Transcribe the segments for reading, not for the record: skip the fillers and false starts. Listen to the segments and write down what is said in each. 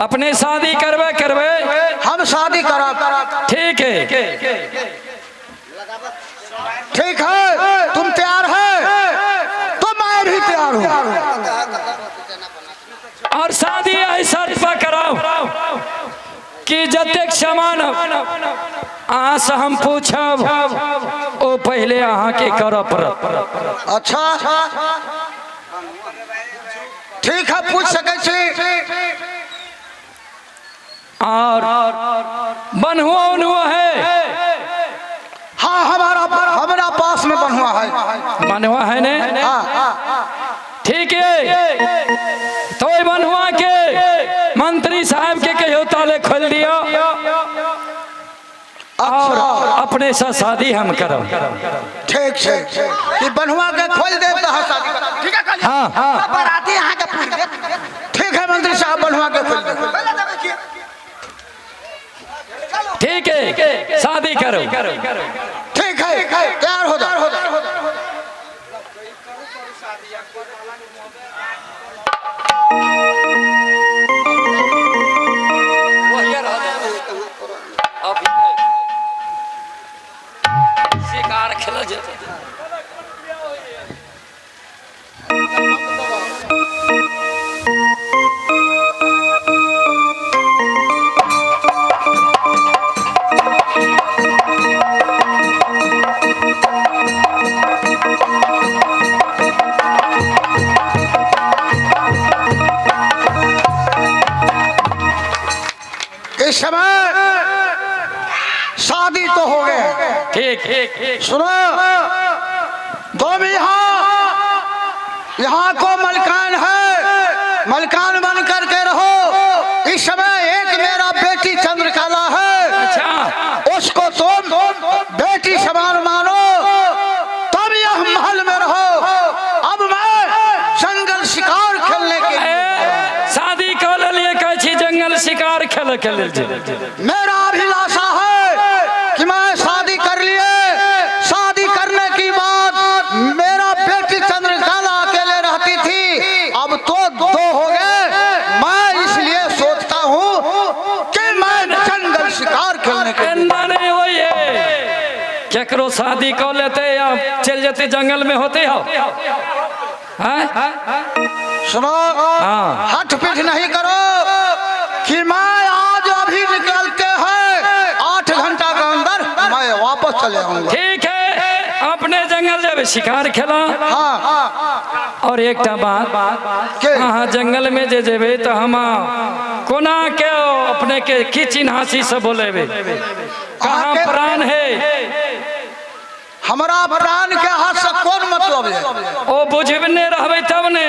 अपने शादी करबे करबे? हम शादी करब। ठीक है। ठीक है, तुम तैयार है तो मैं भी तैयार हूँ। और शादी एहि शर्त पर कराओ कि जतेक सामान अहाँ से हम पूछब ओ पहले अहाँके करऽ पड़त। अच्छा, ठीक है, पूछ सकै छी। और बनहुआ उनहुआ है? हाँ, हमारा हमारा पास में बनहुआ है। बनहुआ है ने? हाँ। ठीक है, तो ओहि बनहुआ के मंत्री साहब के कहियो ताले खोल दियो और अपने से शादी हम करब। ठीक छै, ई बनहुआ के खोल देब तऽ अहाँ शादी करब। ठीक है? हाँ हाँ। बराती अहाँ के पूछ देब। ठीक है, मंत्री साहब, बनहुआ के खोल देब। ठीक है, शादी करो। ठीक है, तैयार हो जाओ। शिकार खेल जेतै। इस समय शादी तो हो गए। ठीक ठीक। सुनो, तुम यहाँ यहाँ को मलकान है, मलकान बन करके रहो। इस समय एक मेरा बेटी चंद्रकला है। अच्छा। उसको तुम बेटी समान मानो, तब यह महल में रहो। अब मैं जंगल शिकार खेलने के लिए ए, शादी कऽ लेलियै, कहै छी जंगल शिकार खेलऽ के लेल जे। मेरा अभिलाषा है कि मैं शादी कर लिए, शादी करने की बाद मेरा बेटी चंद्रकला अकेले रहती थी, अब तो दो हो गए। मैं इसलिए सोचता हूँ कि मैं जंगल शिकार खेलने के लिए एना नहि होइए, केकरो शादी कऽ लेतै या चलि जेतै जंगल में होते हो हैं? सुनो। हाँ। हठ पीठ नहीं करो कि मैं आज अभी निकलते हैं, 8 घंटा के अंदर मैं वापस चले आऊंगा। ठीक है, अपने जंगल जेबै शिकार खेला। हाँ। और एकटा बात। के? अहाँ जंगल में जे जेबै तऽ हम कोना के अपने के की चिन्हासी से बोलेबै, कहाँ प्राण है? हमारा प्राण के हाथ से कौन मतलब है? ओ बुझबने रहबै तब ने।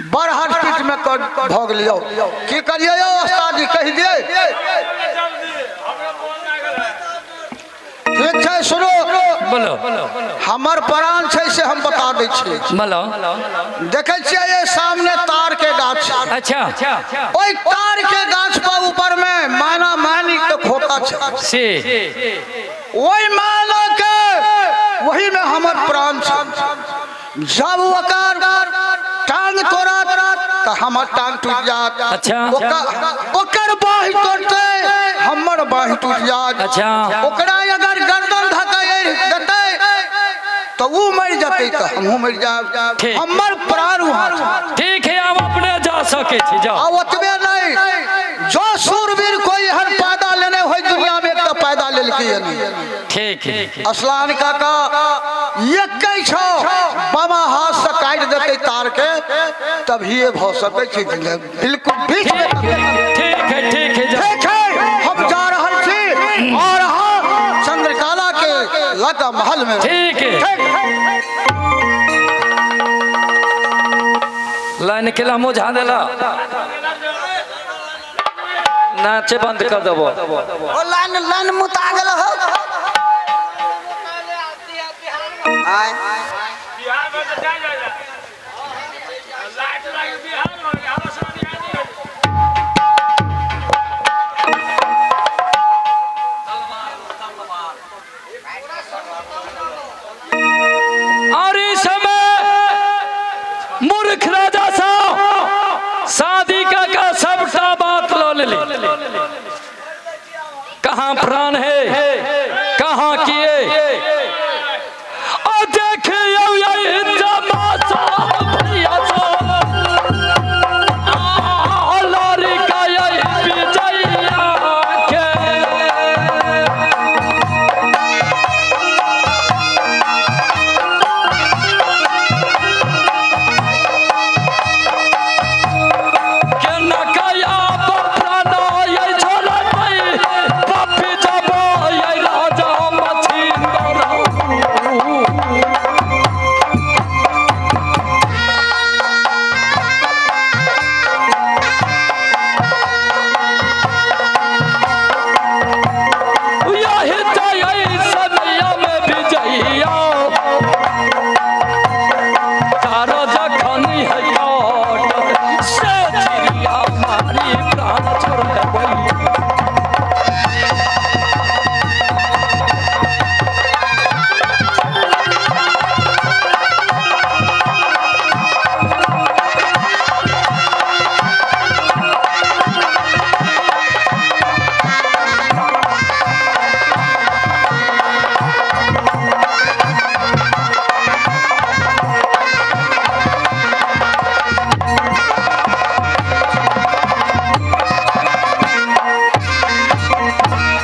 बड़ हट पीठ में कर भऽ गेलियौ। की करियै यौ उस्ताद जी, कहि दियै। ठीक छै, सुनू। बोलो। हमर प्राण छै से हम बता दै छी। बोलो। देखै छियै, ये सामने तार के गाछ। अच्छा। ओहि तार के गाछ पर ऊपर में मैना मैनी के खोता छै। से ओहि मैना के वही में हमर प्राण छै। जब ओकर टांग तोड़त तऽ हमर टांग टूटि जायत। ओकर ओकर बाँहि तोड़तै, हमर बाँहि टूटि जायत। ओकरा अगर गर्दन धके देतै तऽ ओ मरि जेतै तऽ हमहूँ मरि जायब। ठीक। हमर प्राण वहाँ छै। ठीक है, आब अपने जा सकै छी, जाओ। आ ओतबे नहीं, जो सूरवीर कोई एहन पैदा लेने हो दुनिया में तऽ पैदा लेलकै नहीं। ठीक है। असलान काका एकै छौ बामा हाथ से काटि देतै तार के, तभिए भऽ सकै छै बिल्कुल बीच में। ठीक है, ठीक है, जाओ। ठीक है, हम जा रहल छी और अहाँ चंद्रकला के लगा महल में। ठीक है। ठीक। लाइन के ला मुझा देला, नाचे बंद कर देबो। ओ लाइन लाइन मुता गेल हो। आय। और इस समय मूर्ख राजा साहब शादी का कहाँ प्राण है, कहाँ किए? और देखियो यही तमाशा भैया साहब, लारी का यही विजया के। के नकया प्राण ये छोड़तै, पापी जब ये राजा मछिंदर। यही तो यही समय में विजया तारो जखन है काटत से चिड़िया मारी प्राण छोड़बै।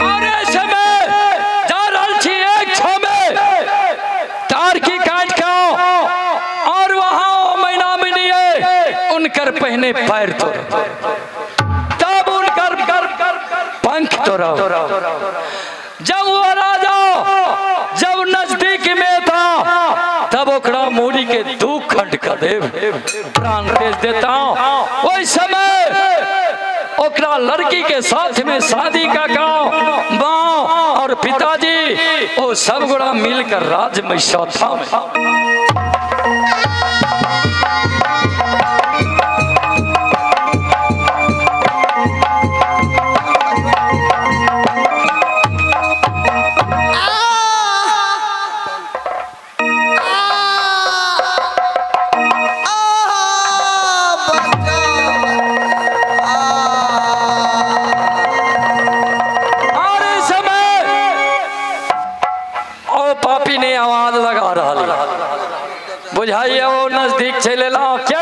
अरे समय जा रहल छी एक छो में तार की काट के आओ और वहां महीना मिलिए, उनकर पहने पैर तोड़, तब उनकर पंख तोड़ो। जब वो राजा जब नजदीक में था तब ओकरा मूड़ी के दू खंड कर देव, प्राण तेज देता हूं। वही समय ओकरा लड़की के साथ में शादी का गाँव माँ और पिताजी वो सब गोड़ा मिलकर राज में सौथा में। और इस समय ओ पापी ने आवाज लगा रहा, बुझाइए वो नजदीक चले ला क्या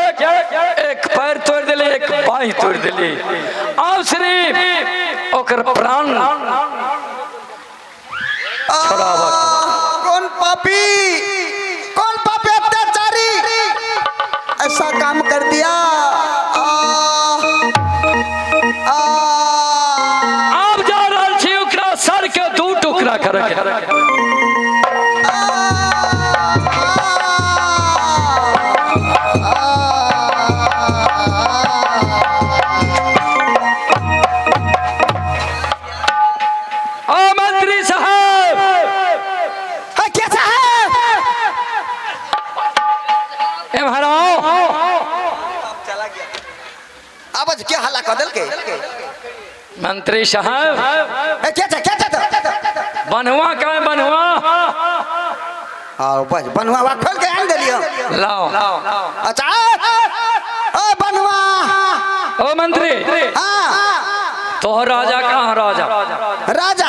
एक पैर तोड़ दिली, एक बाई तोड़ दिली, आब सिर्फ ओकर प्राण छोड़ाबक। कौन पापी, कौन पापी अत्याचारी ऐसा काम कर दिया? आ, आ, आब जा रहल छी ओकरा सर के दू टुकड़ा करे के। ओ मंत्री साहब, कैसा है? एम्हर आओ। आवाज क्या हल्ला कर देल के? मंत्री साहब। ए, क्या था, क्या था? बनवा का बनवा। आओ बस बनवा वा खोल के आन देलियो। लाओ। अच्छा ओ बनवा। ओ मंत्री। हाँ। तोहर राजा कहाँ? राजा? राजा,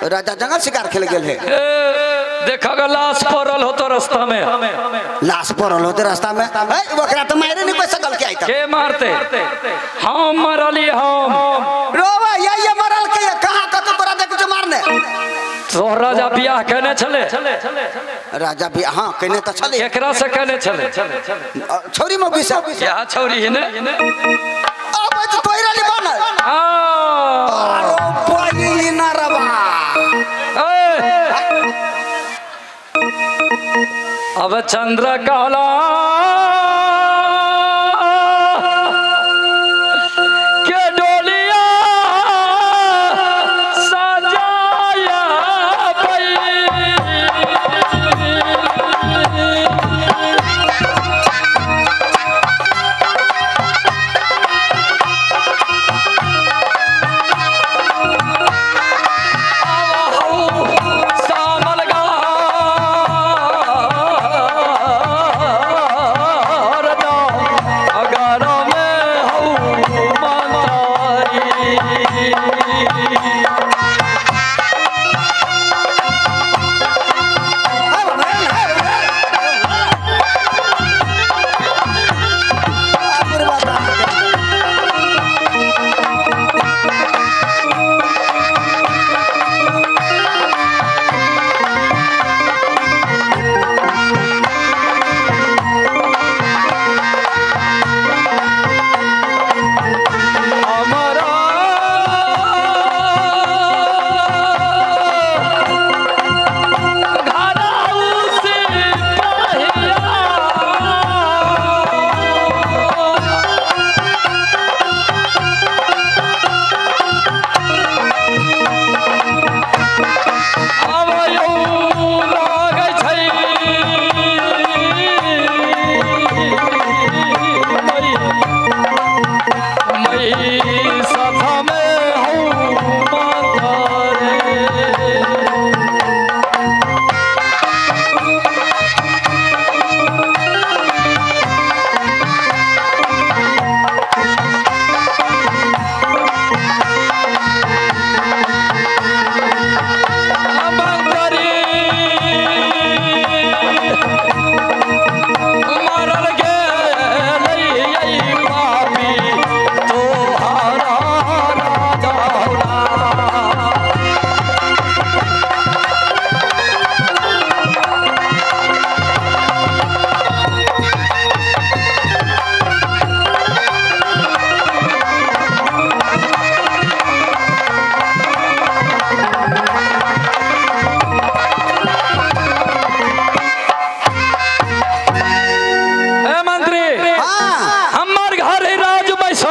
राजा जंगल शिकार खेल गेल है। ए, देखा गा लाश पड़ल हो तो रास्ता में। लाश पड़ल होते रास्ता में? ए, ओकरा तो मारे नहीं कोई सकल के आई तक। के मारते? हम मरली हम। रोवा ये ये मरल के कहाँ कत तोरा देख जो मारने। तोहर राजा बियाह केने छले? राजा भी हाँ कहने तो छले। केकरा से केने छले? छौरी मौगी से। यहाँ छौरी है ने? अब तो तोहरा ली बनल। आ, अरे बहिनी ना रबा। ए, अब चंद्र काला के डोलिया सजाया बई। सामल गा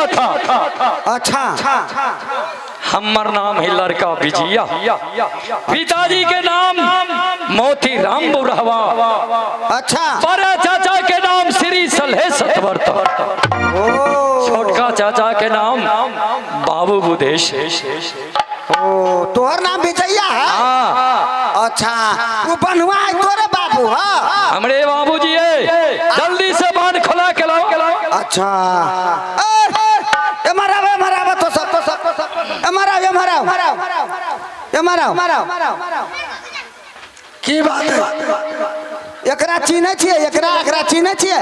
था। अच्छा। हमर नाम है लड़का विजया, पिताजी के नाम मोती राम बुढ़वा। अच्छा। बड़ा चाचा के नाम श्री सलहे सतवर्ता, छोटका चाचा के नाम बाबू बुधेश। ओ, तोहर नाम विजया है? हाँ। अच्छा, वो बनवा है तोरे बाबू? हाँ, हमरे बाबूजी है। जल्दी से बांध खोला के लाओ। अच्छा, ए मराव, ए मराव तो सब तो सब, ए मराव, ए मराव, ए मराव। की बात है? एकरा चिन्है छियै? एकरा एकरा चिन्है छियै?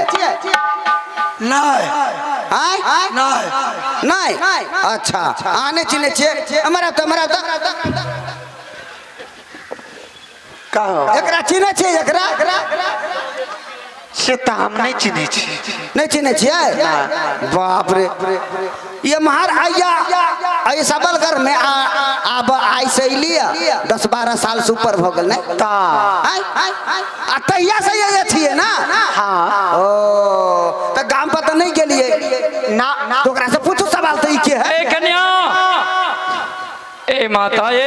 नहीं। आय? नहीं। नहीं? अच्छा, अहाँ नहि चिन्है छियै। मराव तऽ, मराव तऽ। कहो। एकरा चिन्है छियै एकरा? से तऽ हम नहि चिन्है छी। नहीं चिन्है छियै? बाप रे, ये महार आइया ऐ सबलगर में आब आइ से अयलियै 10-12 साल से ऊपर भऽ गेल नहि? ता। आय आ तहिया से ये छियै ना? हाँ। ओ तऽ गाम पर तऽ नहि गेलियै? ना। तऽ ओकरा से पूछू सवाल तऽ ई के है। ए कन्या, ए माता, ए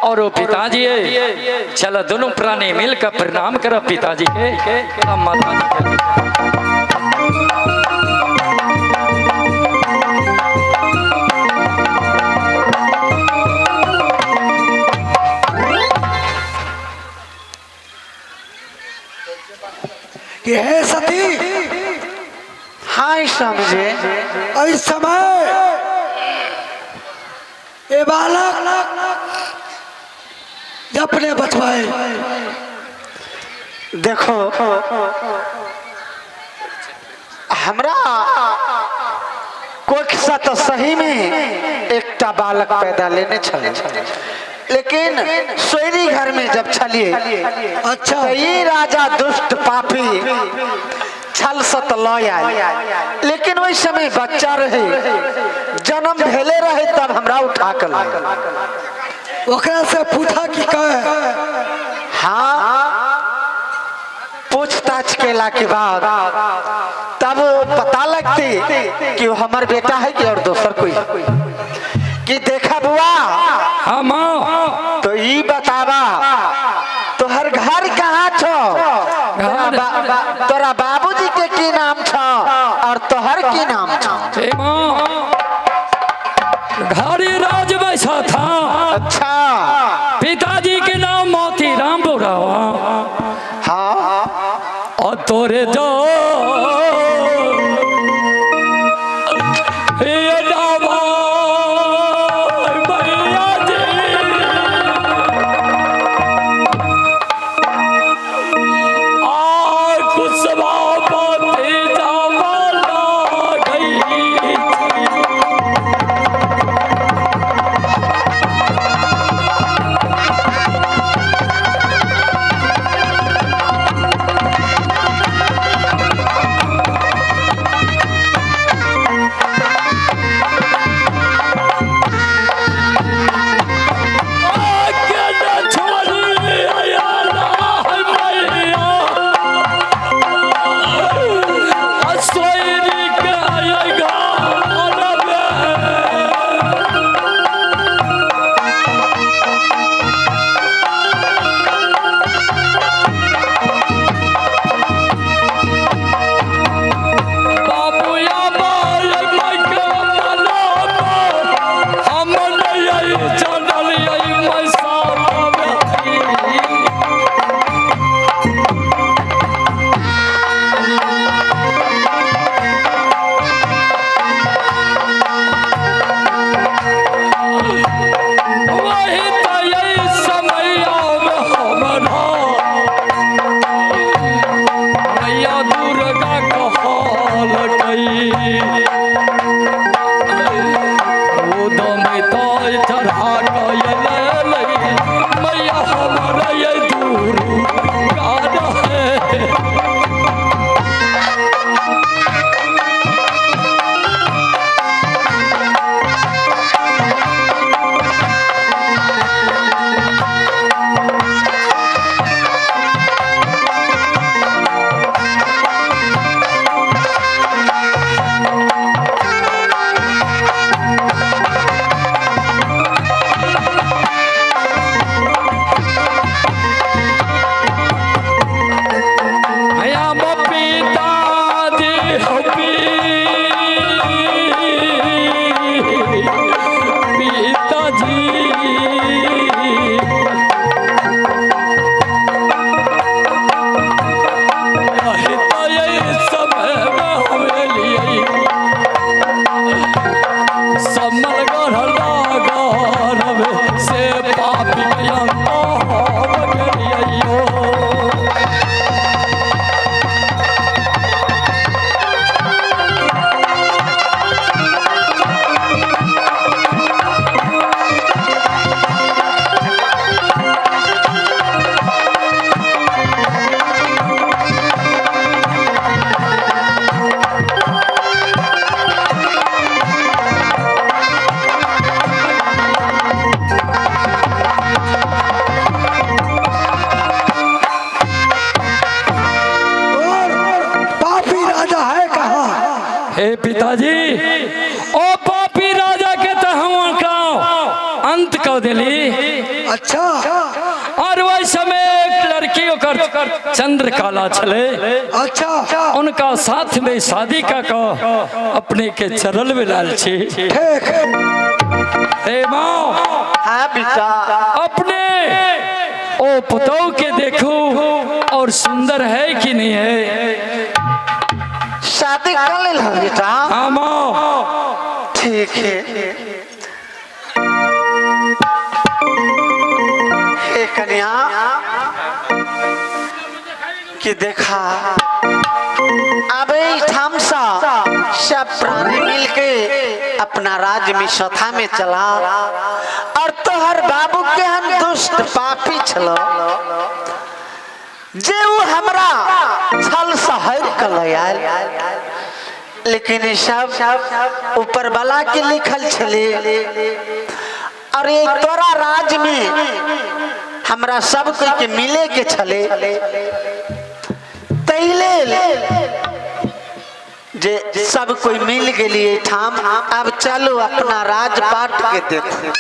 और वो पिताजी, ए चलो दोनों प्राणी मिलकर प्रणाम करो पिताजी के और माता जी के। कि हे सती। हाँ समझे। इस समय ये बालक अपने बचवाए। देखो, हमरा कोख से तऽ सही में एकटा बालक पैदा लेने छल, लेकिन सोयरी घर में जब छलिए अच्छा। तऽ ई राजा दुष्ट पापी छल से तऽ लऽ आयल, लेकिन ओहि समय बच्चा रहे, जन्म भेले रहे तब हमरा उठा के लायल। ओकरा से पूछा कि कहे। हाँ, पूछताछ केला के बाद तब पता लगती कि वो हमार बेटा है कि और दोसर कोई। कि देखा बुआ। हाँ माँ। तो ई बतावा, तोहर घर कहाँ छो? तोरा बाबूजी के की नाम छो और तोहर की नाम छो? ए माँ, घारी राज बैसा था। अच्छा। पिताजी के नाम मोती राम बुढ़ावा। हाँ। और तोरे जो ये नामा भैया जी आ कुशवा पति जावाला गई। पिताजी, ओ पापी राजा के तो हम का अंत कर दिली। अच्छा। और वही समय एक लड़की ओकर चंद्रकाला छले। अच्छा। उनका साथ में शादी का को अपने के चरल में लाल छी। ठीक। हे माँ। हाँ बेटा। अपने ओ पुतौ के देखू और सुंदर है कि नहीं है। शादी कर लेल हन बेटा? हाँ माँ। ठीक है। हे कन्या, कि देखा, अब ठाम सा सब प्राणी मिल के अपना राज्य में सथा में चला और तोहर बाबू के हम दुष्ट पापी छलो जे उ हमरा छल सहर के लय आयल, लेकिन ई सब ऊपर वाला के लिखल छले और ये तोरा राज में हमरा सब कोई के मिले के छले, तैले जे सब कोई मिल गेली ठाम। अब चलो अपना राजपाट के देखो।